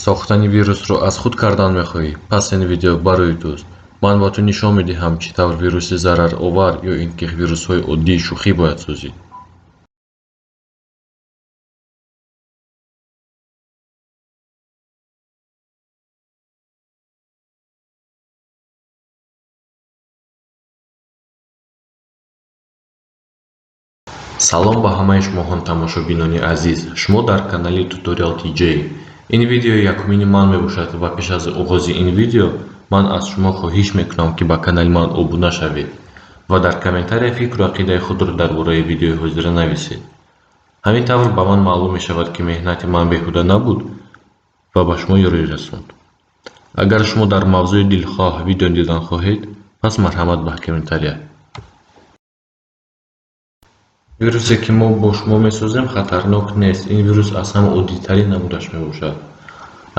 Сохтани вирусро аз худ кардан мехоҳӣ? Пас ин видео барои туст. Ман ба ту нишон медиҳам, чӣ тавр вируси зараровар ё ин ки вирусҳои оддии шӯхӣ бояд созӣ. Салом ба ҳамаи шумоҳон, тамошобинони азиз. Шумо дар канали Tutorial TJ. Ин видео якумини ман мебошад ва пеш аз оғози ин видео ман аз шумо хоҳиш мекунам, ки ба канали ман обуна шавед ва дар комментария фикру ақидаи худро дар бораи видеои ҳозира нависед. Ҳамин тавр ба ман маълум мешавад, ки меҳнати ман беҳуда набуд ва ба шумо ёрӣ расонд. Агар шумо дар мавзӯи дилхоҳ видео дидан хоҳед, пас марҳамат ба комментария. Вирусе, ки мо бо шумо месозем, хатарнок нест. Ин вирус аз ҳама оддитарин намудаш мебошад.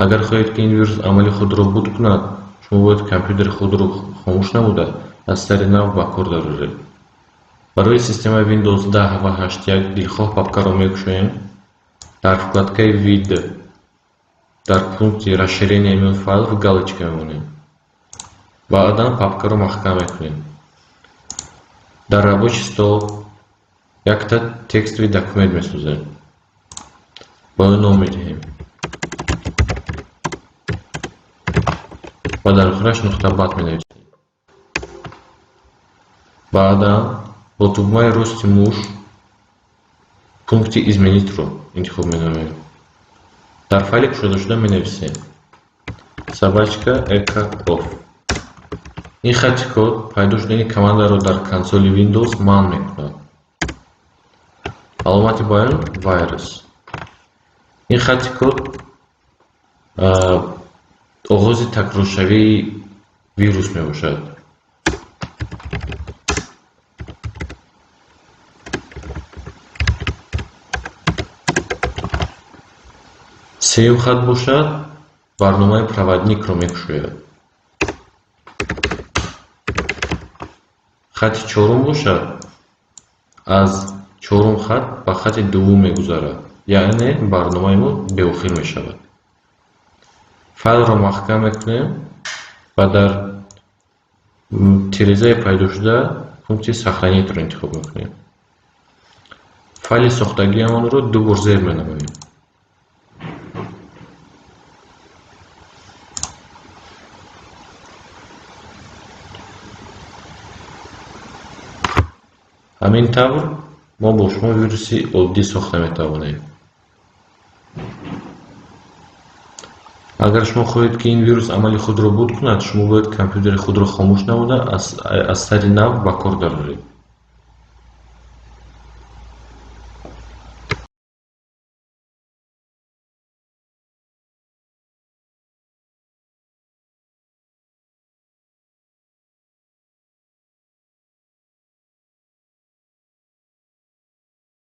Агар хоҳед, ки ин вирус амали худро буд кунад, шумо бояд компютери худро хомӯш намуда, аз сари нав ба кор дароред. Барои системаи Windows 10 ва 8.1 дилхоҳ папкаро мекушоем. Дар вкладкаи Вид дар пункти Расширение имён файлов галочка мемонем. Баъдан папкаро маҳкам мекунем. Дар рабочий стол якта текстовый документ месозем. Ба ӯ ном медиҳем ва дар охираш нуқта bat менависем. Баъдан бо тугмаи рости муш пункти Изменитьро интихоб менамоем. Дар файли кушодашуда менависем @echo off. Ин хатти код пайдо шудани командаро дар консоли Windows манъ мекунад. Аломати баён virus. Ин хатти код оғози такроршавии вирус мебошад. Сеюм хат бошад, барномаи проводникро мекушояд. Хатти чорум бошад, аз чорум хат ба хатти дуввум мегузарад, яъне барномаи мо беохир мешавад. Файлро маҳкам мекунем ва дар тирезаи пайдошуда пункти Сохранитьро интихоб мекунем. Файли сохтагиамонро ду бор зер менамоем. Ҳамин тавр мо бо шумо вируси оддӣ сохта метавонем. Агар шумо хоҳед, ки ин вирус амали худро буд кунад, шумо бояд компютери худро хомӯш намуда, аз сари нав ба кор дароред.